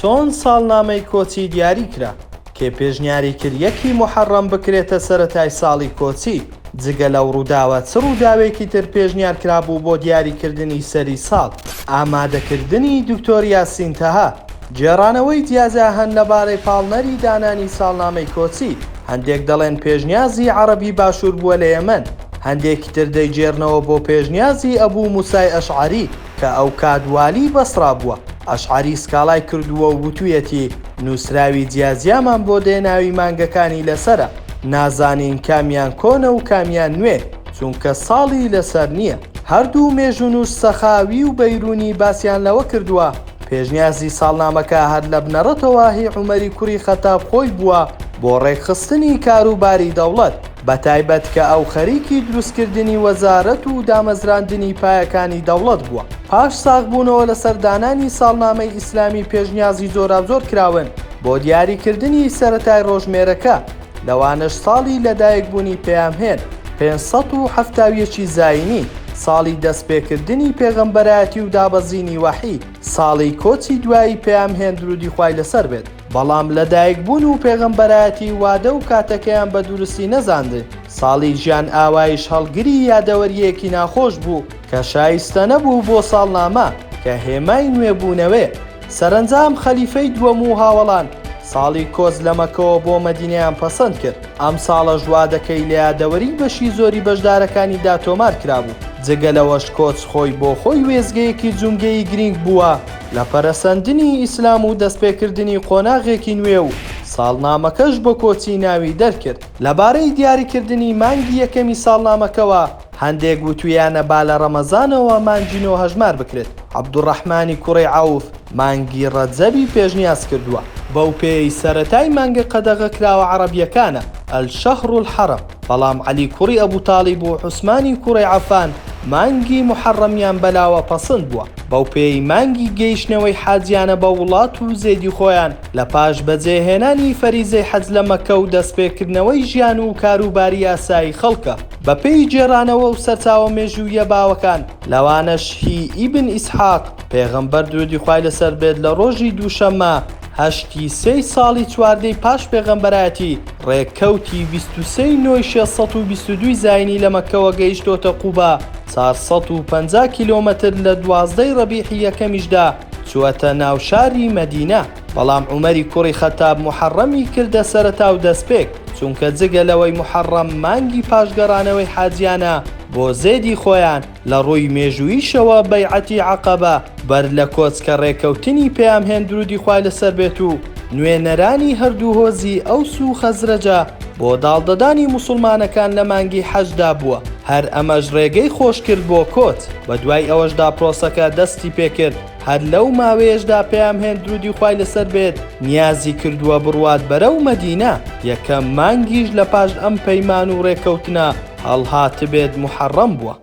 چۆن ساڵنامەی کۆچی دیاری کرا؟ کێ پێشنیاری کرد یەکی موحەڕەم بکرێتە سەرەتای ساڵی کۆچی؟ جگە لەو ڕووداوە چ ڕووداوێکی تر پێشنیار کرابوو بۆ دیاریکردنی سەری ساڵ؟ ئامادەکردنی دکتۆر یاسین تەها، گێڕانەوەی جیاجیا هەن لەبارەی پاڵنەری دانانی ساڵنامەی کۆچی، هەندێک دەڵێن پێشنیازی عەڕەبی باشوور بووە لە یەمەن، هەندێکی تر دەیگێڕنەوە بۆ پێشنیازی ئەبوو موسای ئەشعەری کە ئەوکات والی بەسڕا بووە، ئەشعەری سکاڵای کردووە و وتویەتی نووسراوی جیاجیامان بۆ دێ ناوی مانگەکانی لەسەرە، نازانین کامیان کۆنە و کامیان نوێ، چونکە ساڵی لەسەر نییە. هەردوو مێژوونووس سەخاوی و بەیرونی باسیان لەوە کردووە، پێشنیازی ساڵنامەکە هەر لە بنەڕەتەوە هی عومەری کوڕی خەتاب خۆی بووە بۆ ڕێکخستنی کاروباری دەوڵەت، بەتایبەت کە ئەو خەریکی دروستکردنی وەزارەت و دامەزراندنی پایەکانی دەوڵەت بووە. پاش ساغبوونەوە لەسەر دانانی ساڵنامەی ئیسلامی پێشنیازی جۆراوجۆر کراون بۆ دیاریکردنی سەرەتای ڕۆژمێرەکە، لەوانەش ساڵی لەدایکبوونی پەیامهێن، 571 ی زایینی، ساڵی دەستپێکردنی پێغەمبەرایەتی و دابەزینی وەحی، ساڵی کۆچی دوایی پەیامهێن درودی خوای لەسەر بێت. بەڵام لەدایکبوون و پێغەمبەرایەتی وادە و کاتەکەیان بە دروستی نەزانرێ. ساڵی ژیان ئاوایش هەڵگری یادەوەرییەکی ناخۆش بوو کە شایستە نەبوو بۆ ساڵنامە کە هێمای نوێبوونەوەیە. سەرەنجام خەلیفەی دووەم و هاوەڵان ساڵی کۆچ لە مەککەوە بۆ مەدینەیان پەسەند کرد، ئەم ساڵەش وادەکەی لە یادەوەریی بەشی زۆری بەشدارەکانیدا تۆمار کرابوو. جگە لەوەش کۆچ خۆی بۆ خۆی وێستگەیەکی جومگەیی گرینگ بووە لە پەرەسەندنی ئیسلام و دەستپێکردنی قۆناغێکی نوێ و ساڵنامەکەش بە کۆچی ناوی دەرکرد. لەبارەی دیاریکردنی مانگی یەکەمی ساڵنامەکەوە، هەندێک وتویانە با لە ڕەمەزانەوە مانگی نۆ هەژمار بکرێت، عەبدوڕەحمانی کوڕی عەوف مانگی ڕەجەبی پێشنیاز کردووە، بەو پێیەی سەرەتای مانگە قەدەغەکراوە عەڕەبییەکانە، الشهر الحرم، بەڵام عەلی کوڕی ئەبو تاڵیب و عوسمانی کوڕی عەفان مانگی موحەڕەمیان بەلاوە پەسند بووە، بەو پێیەی مانگی گەیشتنەوەی حاجیانە بە وڵات و زێدی خۆیان لە پاش بەجێهێنانی فەریزەی حەج لە مەککە و دەستپێکردنەوەی ژیان و کاروباری ئاسایی خەڵکە. بەپێی گێڕانەوە و سەرچاوە مێژووییە باوەکان، لەوانەش هی ئیبن ئیسحاق، پێغەمبەر درودی خوای لەسەر بێت لە ڕۆژی دووشەممە هەشتی سێی ساڵی چواردەی پاش پێغەمبەرایەتی، ڕێکەوتی 23 ی نۆی 622 ی زاینی لە مەککەوە گەیشتۆتە قوبا، 450 کیلۆمەتر لە 12 ی ڕەبیعی یەکەمیشدا چووەتە ناو شاری مەدینە. بەڵام عومەری کوڕی خەتاب موحەڕەمی کردە سەرەتا و دەستپێک، چونکە جگە لەوەی موحەڕەم مانگی پاش گەڕانەوەی حاجیانە بۆ زێدی خۆیان، لە ڕووی مێژووییشەوە بەیعەتی عەقەبە بەر لە کۆچ کە ڕێکەوتنی پەیامهێن دروودی خوای لەسەر بێت و نوێنەرانی هەردوو هۆزی ئەوس و خەزرەجە بۆ داڵدەدانی موسوڵمانەکان لە مانگی حەجدا بووە، هەر ئەمەش ڕێگەی خۆشکرد بۆ کۆچ، بەدوای ئەوەشدا پرۆسەکە دەستی پێکرد. هەر لەو ماوەیەشدا پەیامهێن درودی خوای لەسەر بێت نیازی کردووە بڕوات بەرەو مەدینە، یەکەم مانگیش لە پاش ئەم پەیمان و ڕێکەوتنە هەڵهاتبێت موحەڕەم بووە.